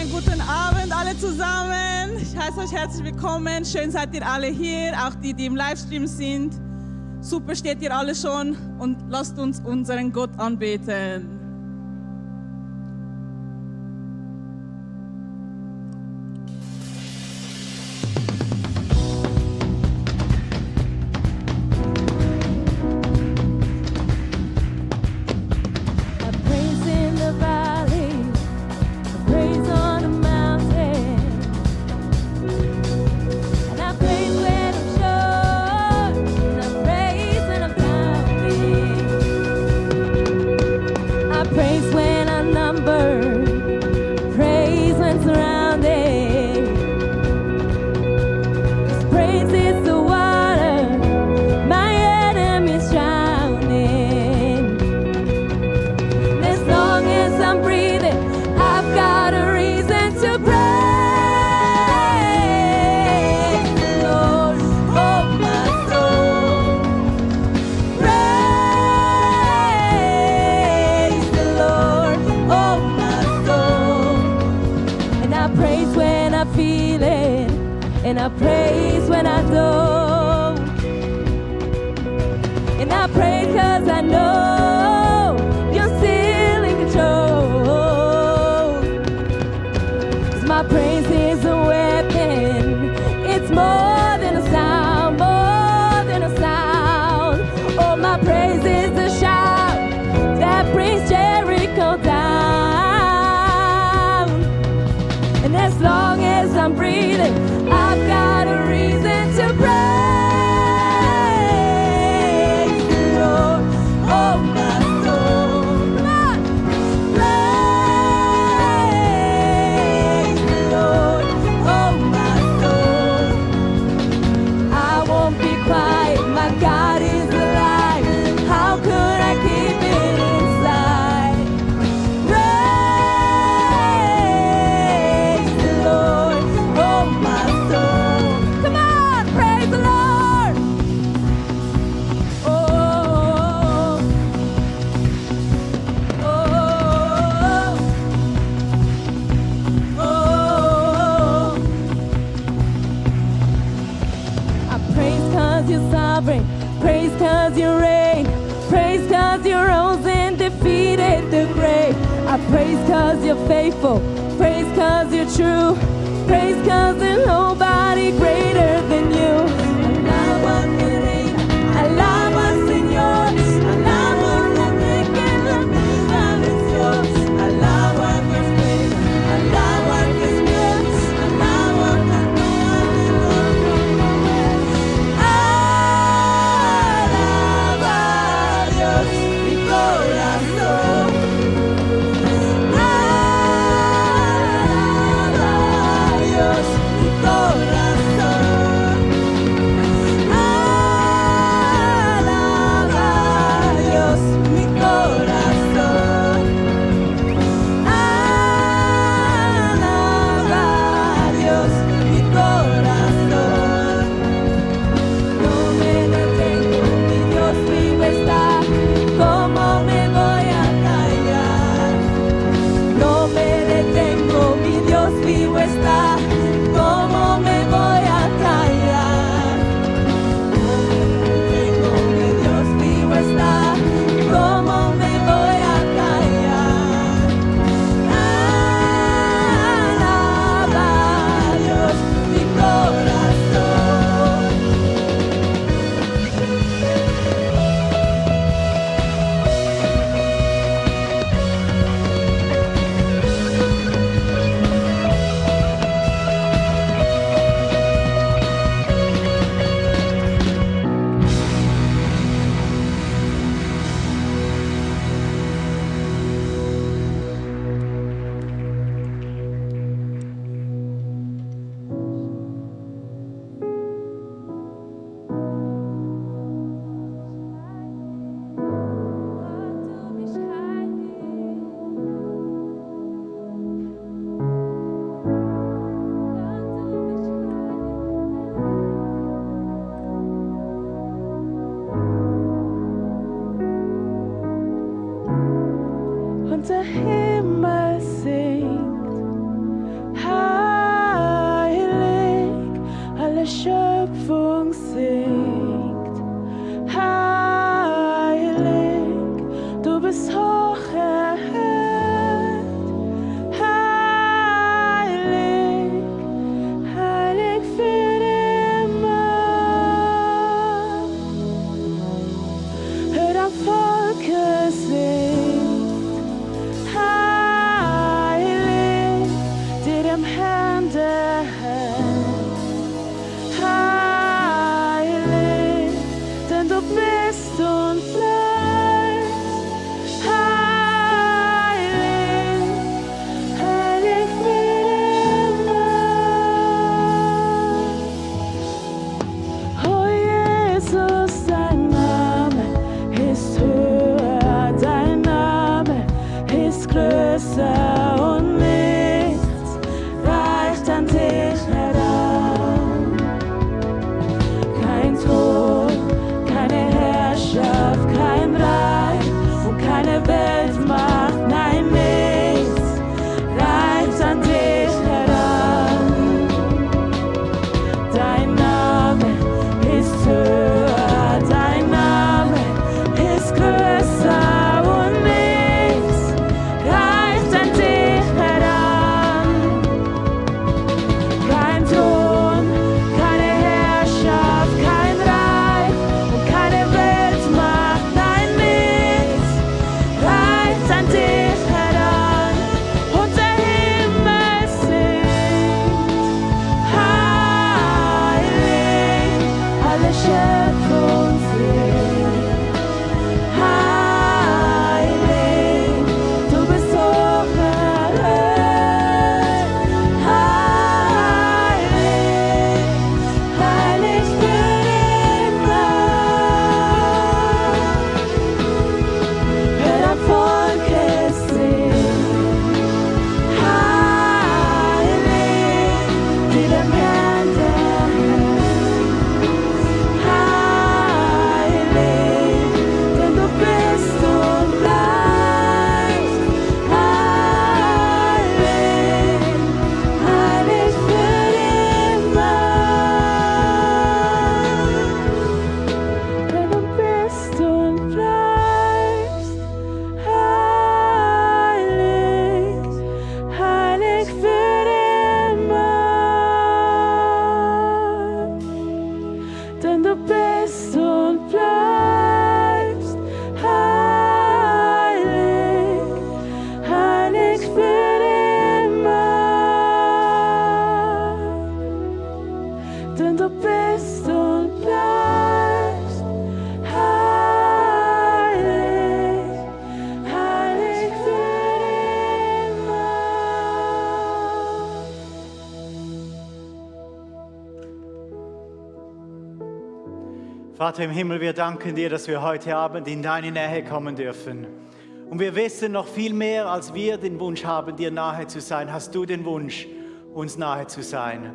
Schönen guten Abend alle zusammen. Ich heiße euch herzlich willkommen. Schön seid ihr alle hier, auch die, die im Livestream sind. Super steht ihr alle schon und lasst uns unseren Gott anbeten. And I praise when I don't. And I praise cause I know you're still in control. 'Cause my praise is a weapon. It's more than a sound, more than a sound. Oh, my praise is the shout that brings Jericho down. And as long as I'm breathing, I've got a reason to praise the Lord, oh my soul. Come on! Praise the Lord, oh my soul. I won't be quiet, my God is alive. How could I keep it inside? Praise the Lord, oh my soul. Come on, praise the Lord. Oh, oh, oh, oh. I praise cause you're sovereign, praise cause you reign, praise cause you rose and defeated the grave. I praise cause you're faithful, praise cause you're true, praise cause there's nobody greater than you. Alaba mi reina, alaba Señor, alaba la que la vida venció. Alaba que es bueno, alaba que es Dios, alaba que no hay alaba a Dios mi corazón. Alaba a Dios mi corazón. alle Schöpfung singt. Heilig, du bist hoch erhöht. Heilig, heilig für immer. Hör das Volk singt. Heilig, dir dem Herrn der Herr. Heilig, denn du bist und bleibst. Heilig, heilig für immer. Oh Jesus, dein Name ist höher, dein Name ist größer und nichts reicht an dich heran. Kein Thron, keine Herrschaft, kein Reich und keine Weltmacht, nein, nichts reicht an dich heran. Dein Name ist höher, dein Name ist größer und nichts reicht an dich heran. Kein Thron, keine Herrschaft, kein Reich und keine Weltmacht, nein, nichts reicht an dich heran. Und der Himmel singt, heilig, alle Schöpfung singt. Heilig, du bist hoch erhöht. Heilig, heilig für immer. Hör das Volk singt. Heilig, die dem Herrn der Herr. Heilig, denn du bist und bleibst. Heilig, heilig für immer. Denn du bist und bleibst. Heilig, heilig für immer. Denn du bist und bleibst. Heilig, heilig für immer. Denn du bist und bleibst. Heilig, heilig für immer. Vater im Himmel, wir danken dir, dass wir heute Abend in deine Nähe kommen dürfen. Und wir wissen noch viel mehr, als wir den Wunsch haben, dir nahe zu sein, hast du den Wunsch, uns nahe zu sein.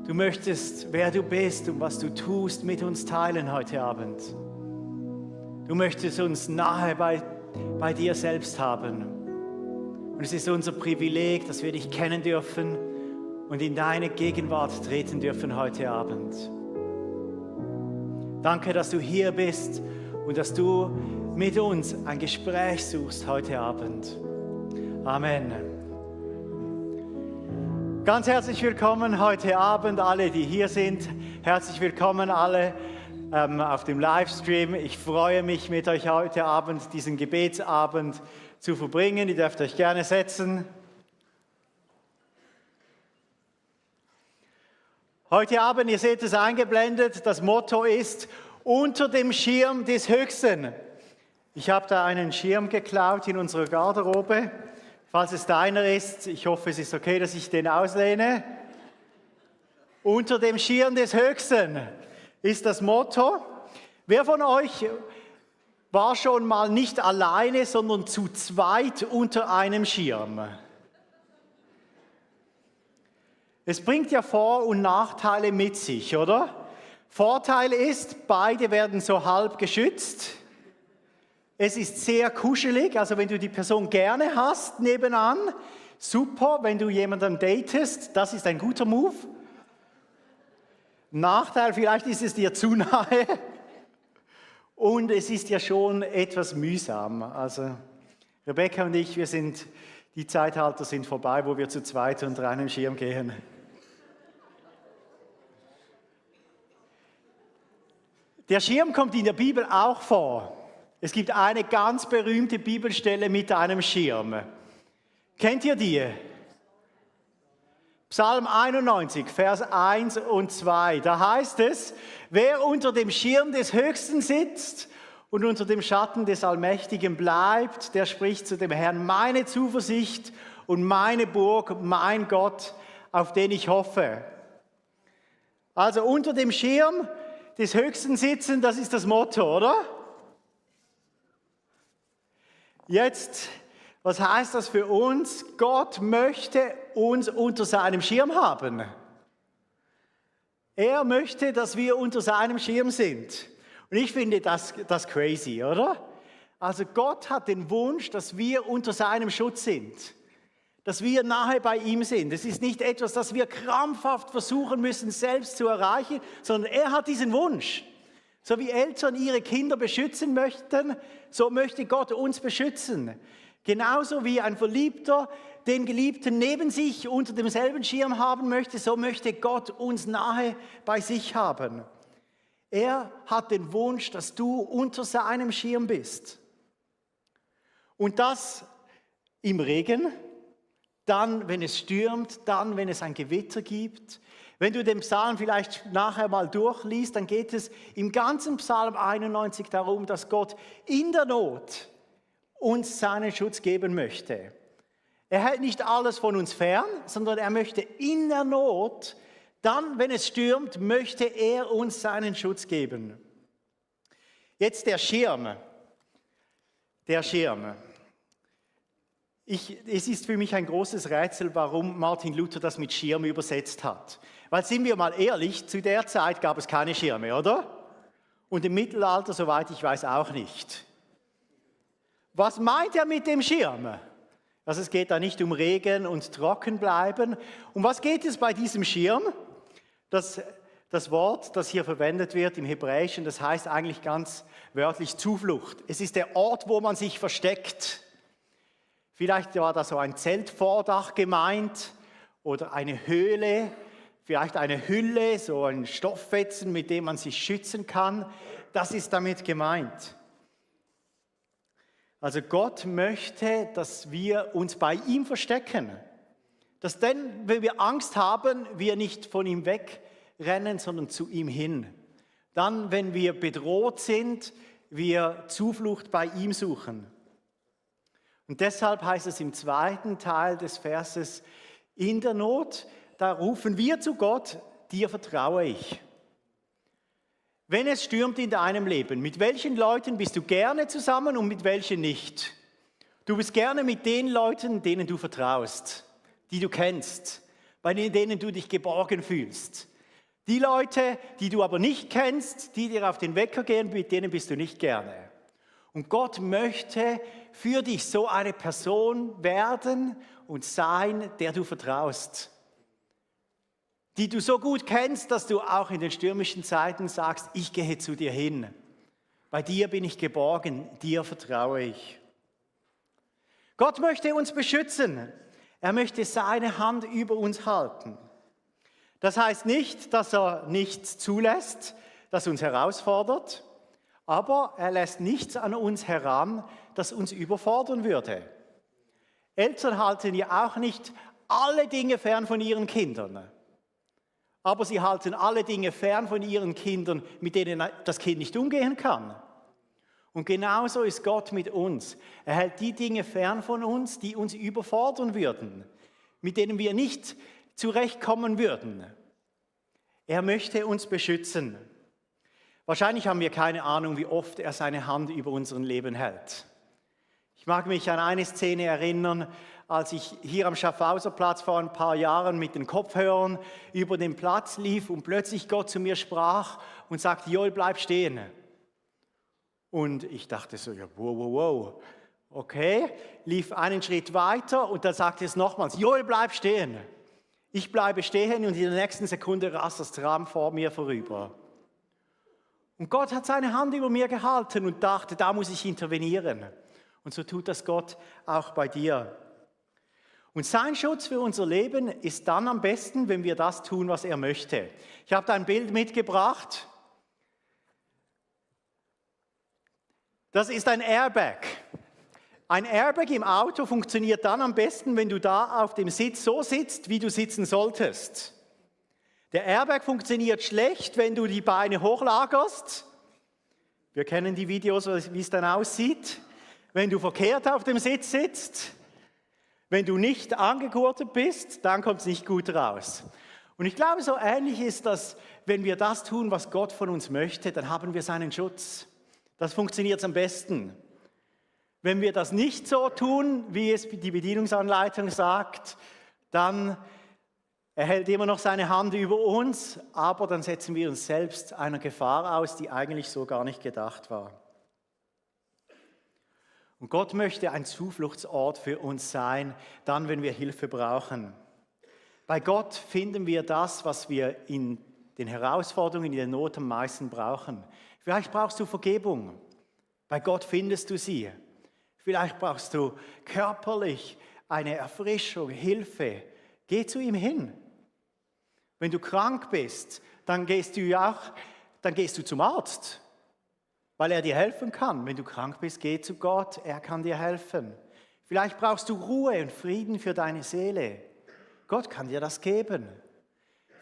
Du möchtest, wer du bist und was du tust, mit uns teilen heute Abend. Du möchtest uns nahe bei dir selbst haben. Und es ist unser Privileg, dass wir dich kennen dürfen und in deine Gegenwart treten dürfen heute Abend. Danke, dass du hier bist und dass du mit uns ein Gespräch suchst heute Abend. Amen. Ganz herzlich willkommen heute Abend, alle, die hier sind. Herzlich willkommen alle auf dem Livestream. Ich freue mich, mit euch heute Abend diesen Gebetsabend zu verbringen. Ihr dürft euch gerne setzen. Heute Abend, ihr seht es eingeblendet, das Motto ist unter dem Schirm des Höchsten. Ich habe da einen Schirm geklaut in unserer Garderobe. Falls es deiner ist, ich hoffe, es ist okay, dass ich den auslehne. Unter dem Schirm des Höchsten ist das Motto. Wer von euch war schon mal nicht alleine, sondern zu zweit unter einem Schirm? Es bringt ja Vor- und Nachteile mit sich, oder? Vorteil ist, beide werden so halb geschützt. Es ist sehr kuschelig, also wenn du die Person gerne hast nebenan, super. Wenn du jemanden datest, das ist ein guter Move. Nachteil, vielleicht ist es dir zu nahe und es ist ja schon etwas mühsam. Also Rebecca und ich, die Zeitalter sind vorbei, wo wir zu zweit unter einem Schirm gehen. Der Schirm kommt in der Bibel auch vor. Es gibt eine ganz berühmte Bibelstelle mit einem Schirm. Kennt ihr die? Psalm 91, Vers 1 und 2. Da heißt es, wer unter dem Schirm des Höchsten sitzt und unter dem Schatten des Allmächtigen bleibt, der spricht zu dem Herrn, meine Zuversicht und meine Burg, mein Gott, auf den ich hoffe. Also unter dem Schirm des Höchsten sitzen, das ist das Motto, oder? Jetzt, was heißt das für uns? Gott möchte uns unter seinem Schirm haben. Er möchte, dass wir unter seinem Schirm sind. Und ich finde das crazy, oder? Also Gott hat den Wunsch, dass wir unter seinem Schutz sind. Dass wir nahe bei ihm sind. Es ist nicht etwas, das wir krampfhaft versuchen müssen, selbst zu erreichen, sondern er hat diesen Wunsch. So wie Eltern ihre Kinder beschützen möchten, so möchte Gott uns beschützen. Genauso wie ein Verliebter den Geliebten neben sich unter demselben Schirm haben möchte, so möchte Gott uns nahe bei sich haben. Er hat den Wunsch, dass du unter seinem Schirm bist. Und das im Regen, dann, wenn es stürmt, dann, wenn es ein Gewitter gibt. Wenn du den Psalm vielleicht nachher mal durchliest, dann geht es im ganzen Psalm 91 darum, dass Gott in der Not uns seinen Schutz geben möchte. Er hält nicht alles von uns fern, sondern er möchte in der Not, dann, wenn es stürmt, möchte er uns seinen Schutz geben. Jetzt der Schirm. Der Schirm. Es ist für mich ein großes Rätsel, warum Martin Luther das mit Schirm übersetzt hat. Weil, sind wir mal ehrlich, zu der Zeit gab es keine Schirme, oder? Und im Mittelalter, soweit ich weiß, auch nicht. Was meint er mit dem Schirm? Also es geht da nicht um Regen und Trockenbleiben. Um was geht es bei diesem Schirm? Das Wort, das hier verwendet wird im Hebräischen, das heißt eigentlich ganz wörtlich Zuflucht. Es ist der Ort, wo man sich versteckt. Vielleicht war da so ein Zeltvordach gemeint oder eine Höhle, vielleicht eine Hülle, so ein Stofffetzen, mit dem man sich schützen kann. Das ist damit gemeint. Also Gott möchte, dass wir uns bei ihm verstecken. Dass dann, wenn wir Angst haben, wir nicht von ihm wegrennen, sondern zu ihm hin. Dann, wenn wir bedroht sind, wir Zuflucht bei ihm suchen. Und deshalb heißt es im zweiten Teil des Verses, in der Not, da rufen wir zu Gott, dir vertraue ich. Wenn es stürmt in deinem Leben, mit welchen Leuten bist du gerne zusammen und mit welchen nicht? Du bist gerne mit den Leuten, denen du vertraust, die du kennst, bei denen du dich geborgen fühlst. Die Leute, die du aber nicht kennst, die dir auf den Wecker gehen, mit denen bist du nicht gerne. Und Gott möchte für dich so eine Person werden und sein, der du vertraust. Die du so gut kennst, dass du auch in den stürmischen Zeiten sagst, ich gehe zu dir hin. Bei dir bin ich geborgen, dir vertraue ich. Gott möchte uns beschützen. Er möchte seine Hand über uns halten. Das heißt nicht, dass er nichts zulässt, das uns herausfordert, aber er lässt nichts an uns heran, das uns überfordern würde. Eltern halten ja auch nicht alle Dinge fern von ihren Kindern. Aber sie halten alle Dinge fern von ihren Kindern, mit denen das Kind nicht umgehen kann. Und genauso ist Gott mit uns. Er hält die Dinge fern von uns, die uns überfordern würden, mit denen wir nicht zurechtkommen würden. Er möchte uns beschützen. Wahrscheinlich haben wir keine Ahnung, wie oft er seine Hand über unser Leben hält. Ich mag mich an eine Szene erinnern, als ich hier am Schaffhauserplatz vor ein paar Jahren mit den Kopfhörern über den Platz lief und plötzlich Gott zu mir sprach und sagte, Joel, bleib stehen. Und ich dachte so, ja, wow, okay, lief einen Schritt weiter und dann sagte es nochmals, Joel, bleib stehen. Ich bleibe stehen und in der nächsten Sekunde rast das Tram vor mir vorüber. Und Gott hat seine Hand über mir gehalten und dachte, da muss ich intervenieren. Und so tut das Gott auch bei dir. Und sein Schutz für unser Leben ist dann am besten, wenn wir das tun, was er möchte. Ich habe da ein Bild mitgebracht. Das ist ein Airbag. Ein Airbag im Auto funktioniert dann am besten, wenn du da auf dem Sitz so sitzt, wie du sitzen solltest. Der Airbag funktioniert schlecht, wenn du die Beine hochlagerst. Wir kennen die Videos, wie es dann aussieht. Wenn du verkehrt auf dem Sitz sitzt, wenn du nicht angegurtet bist, dann kommt es nicht gut raus. Und ich glaube, so ähnlich ist das, wenn wir das tun, was Gott von uns möchte, dann haben wir seinen Schutz. Das funktioniert am besten. Wenn wir das nicht so tun, wie es die Bedienungsanleitung sagt, dann erhält immer noch seine Hand über uns, aber dann setzen wir uns selbst einer Gefahr aus, die eigentlich so gar nicht gedacht war. Und Gott möchte ein Zufluchtsort für uns sein, dann, wenn wir Hilfe brauchen. Bei Gott finden wir das, was wir in den Herausforderungen, in der Not am meisten brauchen. Vielleicht brauchst du Vergebung. Bei Gott findest du sie. Vielleicht brauchst du körperlich eine Erfrischung, Hilfe. Geh zu ihm hin. Wenn du krank bist, dann gehst du zum Arzt, weil er dir helfen kann. Wenn du krank bist, geh zu Gott, er kann dir helfen. Vielleicht brauchst du Ruhe und Frieden für deine Seele. Gott kann dir das geben.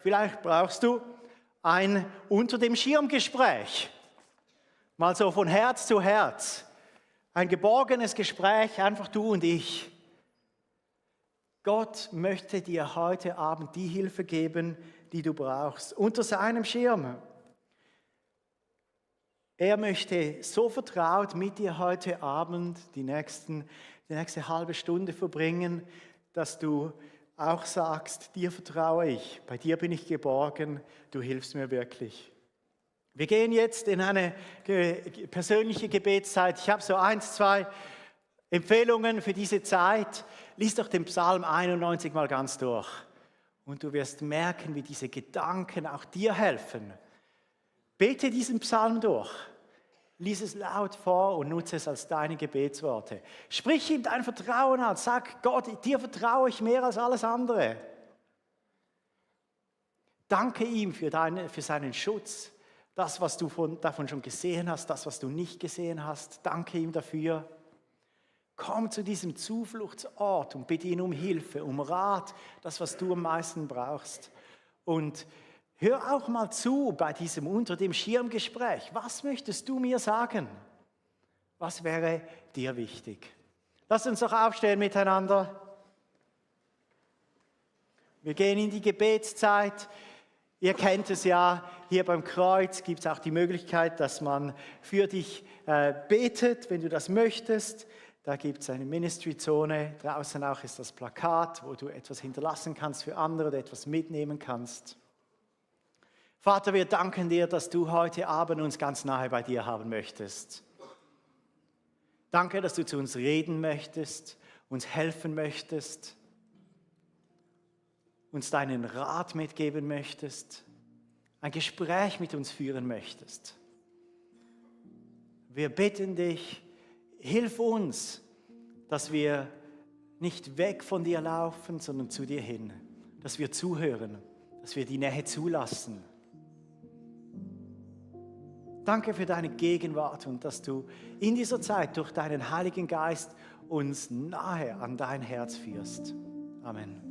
Vielleicht brauchst du ein unter dem Schirm Gespräch, mal so von Herz zu Herz. Ein geborgenes Gespräch, einfach du und ich. Gott möchte dir heute Abend die Hilfe geben, die du brauchst, unter seinem Schirm. Er möchte so vertraut mit dir heute Abend die nächste halbe Stunde verbringen, dass du auch sagst, dir vertraue ich, bei dir bin ich geborgen, du hilfst mir wirklich. Wir gehen jetzt in eine persönliche Gebetszeit. Ich habe so 1, 2 Empfehlungen für diese Zeit. Lies doch den Psalm 91 mal ganz durch. Und du wirst merken, wie diese Gedanken auch dir helfen. Bete diesen Psalm durch. Lies es laut vor und nutze es als deine Gebetsworte. Sprich ihm dein Vertrauen an. Sag, Gott, dir vertraue ich mehr als alles andere. Danke ihm für seinen Schutz. Das, was du davon schon gesehen hast, das, was du nicht gesehen hast, danke ihm dafür. Komm zu diesem Zufluchtsort und bitte ihn um Hilfe, um Rat, das, was du am meisten brauchst. Und hör auch mal zu bei diesem unter dem Schirm Gespräch. Was möchtest du mir sagen? Was wäre dir wichtig? Lass uns doch aufstehen miteinander. Wir gehen in die Gebetszeit. Ihr kennt es ja, hier beim Kreuz gibt es auch die Möglichkeit, dass man für dich betet, wenn du das möchtest. Da gibt es eine Ministry-Zone, draußen auch ist das Plakat, wo du etwas hinterlassen kannst für andere oder etwas mitnehmen kannst. Vater, wir danken dir, dass du heute Abend uns ganz nahe bei dir haben möchtest. Danke, dass du zu uns reden möchtest, uns helfen möchtest, uns deinen Rat mitgeben möchtest, ein Gespräch mit uns führen möchtest. Wir bitten dich, hilf uns, dass wir nicht weg von dir laufen, sondern zu dir hin, dass wir zuhören, dass wir die Nähe zulassen. Danke für deine Gegenwart und dass du in dieser Zeit durch deinen Heiligen Geist uns nahe an dein Herz führst. Amen.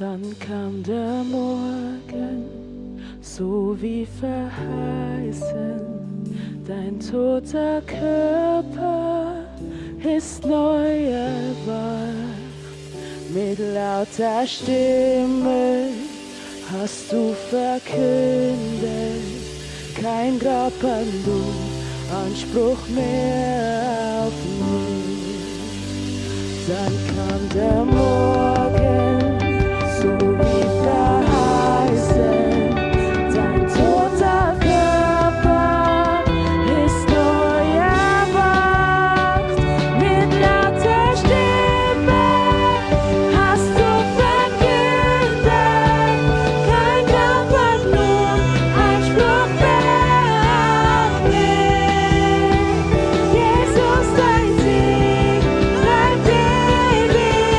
Dann kam der Morgen, so so wie verheißen. Dein toter Körper ist neu erwacht. Mit lauter Stimme hast du verkündet, kein Grab an du, Anspruch mehr auf mich. Dann kam der Morgen, so wie verheißen. Dein toter Körper ist neu erwacht. Mit lauter Stimme hast du verkündet, kein Grab hat nur Anspruch mehr auf mich. Jesus, dein Sieg bleibt ewig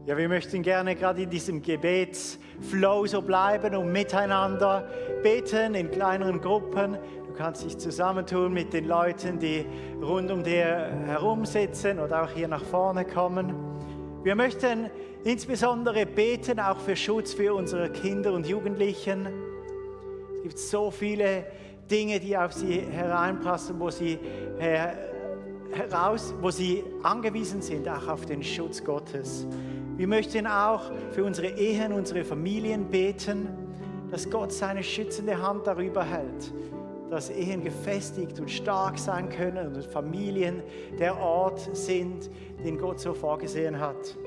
Ja, wir möchten gerne gerade in diesem Gebetsflow so bleiben und miteinander beten in kleineren Gruppen. Du kannst dich zusammentun mit den Leuten, die rund um dir herum sitzen oder auch hier nach vorne kommen. Wir möchten insbesondere beten, auch für Schutz für unsere Kinder und Jugendlichen. Es gibt so viele Dinge, die auf sie hereinpassen, wo sie angewiesen sind, auch auf den Schutz Gottes. Wir möchten auch für unsere Ehen, unsere Familien beten, dass Gott seine schützende Hand darüber hält, dass Ehen gefestigt und stark sein können und Familien der Ort sind, den Gott so vorgesehen hat.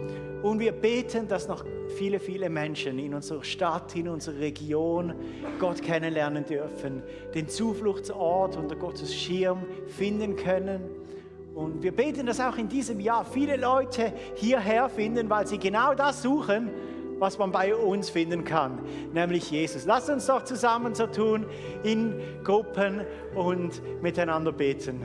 Und wir beten, dass noch viele, viele Menschen in unserer Stadt, in unserer Region Gott kennenlernen dürfen, den Zufluchtsort unter Gottes Schirm finden können. Und wir beten, dass auch in diesem Jahr viele Leute hierher finden, weil sie genau das suchen, was man bei uns finden kann, nämlich Jesus. Lasst uns doch zusammen so tun, in Gruppen und miteinander beten.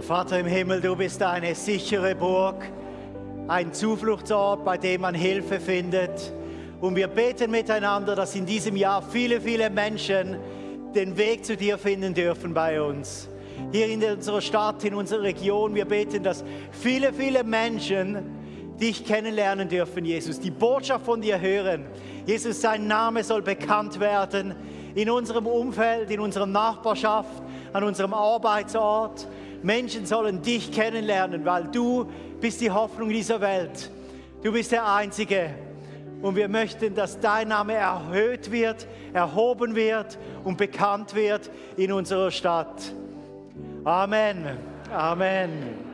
Vater im Himmel, du bist eine sichere Burg, ein Zufluchtsort, bei dem man Hilfe findet. Und wir beten miteinander, dass in diesem Jahr viele, viele Menschen den Weg zu dir finden dürfen bei uns. Hier in unserer Stadt, in unserer Region, wir beten, dass viele, viele Menschen dich kennenlernen dürfen, Jesus, die Botschaft von dir hören. Jesus, sein Name soll bekannt werden in unserem Umfeld, in unserer Nachbarschaft, an unserem Arbeitsort. Menschen sollen dich kennenlernen, weil du bist die Hoffnung dieser Welt. Du bist der Einzige. Und wir möchten, dass dein Name erhöht wird, erhoben wird und bekannt wird in unserer Stadt. Amen. Amen.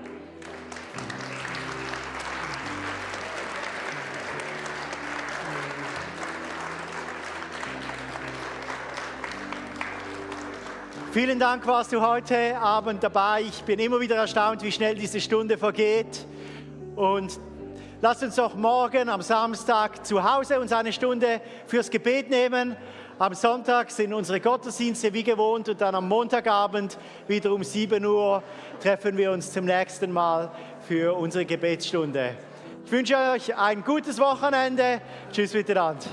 Vielen Dank, warst du heute Abend dabei. Ich bin immer wieder erstaunt, wie schnell diese Stunde vergeht. Und lasst uns doch morgen am Samstag zu Hause uns eine Stunde fürs Gebet nehmen. Am Sonntag sind unsere Gottesdienste wie gewohnt und dann am Montagabend wieder um 7 Uhr treffen wir uns zum nächsten Mal für unsere Gebetsstunde. Ich wünsche euch ein gutes Wochenende. Tschüss miteinander.